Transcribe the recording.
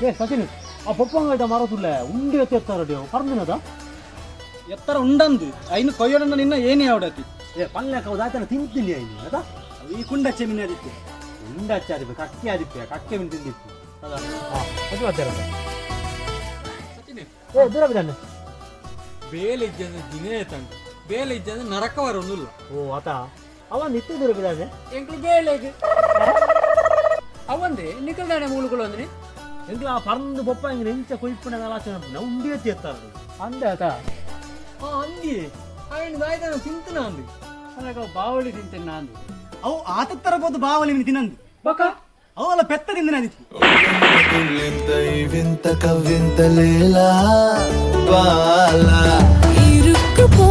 ಏ ಸಚಿನ್, ಆ ಪೊಪ್ಪಂಗಾಯ್ದ ಮರ ತುಲ್ಲೆ ಉಂಡೆ ಎತ್ತರ ಪರ್ಮಿನದ. ಎತ್ತರ ಉಂಡಂದು ಐನು ಕೊಯ್ಯೋಡನ್ನ ನಿನ್ನ ಏನೇ ಅವಡತಿ. ಏ ಪಲ್ಲೆಕ ದಾತನ ತಿಂತೀನಿ ಐನು ಅದ. ಈ ಕುಂಡಚ್ಚೆ ಮಿನ್ನ ಅದಿತ್ತೆ. ಉಂಡಚ್ಚೆ ಆದಿಪ್ಪೆ, ಕಕ್ಕೆ ಆದಿಪ್ಪೆ, ಕಕ್ಕೆ ಮಿನ್ ತಿಂದಿಪ್ಪು ಅದ. ಹಾ, ಅದು ಮಾತಾಡ. ಏ ದೂರ ಬಿದ್ದಾನೆ. ಬೇಲೆ ಇಜ್ಜಂದ್ರೆ ದಿನೇ ತಂಡ, ಬೇಲೆ ಇಜ್ಜಂದ್ರೆ ನರಕ ಬರೋದಿಲ್ಲ. ಓ ಆತ ಅವ ನಿತ್ಯ ದೂರ ಬಿದ್ದಾನೆ. ಎಂಕ್ಲು ಬೇಲೆಗ್ ಅವಂದೆ ನಿಕಲ್ದಾನೆ ಮೂಲುಗಳು ಅಂದ್ರೆ. ಎಂಕ್ಲ ಆ ಪರಂದು ಬೊಪ್ಪ ಎಂಗ್ಲ ಎಂಚ ಕೊಯ್ಪುನ ಆಲೋಚನೆ, ಉಂಡಿ ಎತ್ತಿ ಎತ್ತಾರೆ ಅಂದೆ ಆತ. ಹಾ, ಅಂದಿ ಆಯ್ನ ದಾಯ್ತಾನ ತಿಂತನ ಅಂದು ಅಲ್ಲಕ ಬಾವಳಿ ತಿಂತೇನೆ ನಾನು. ಅವು ಆತತ್ತರ ಬೋದು ಬಾವಲಿ ಮಿನಿ ತಿನ್ನಂದು. ಬಕ. ಅವು ಅಲ್ಲ ಪೆತ್ತ ತಿಂದಿನ ಅದಿತ್ತು. తుళ్ళింత వింత కవ్వింత లేలా బాలా. ఇరుక్కుపో.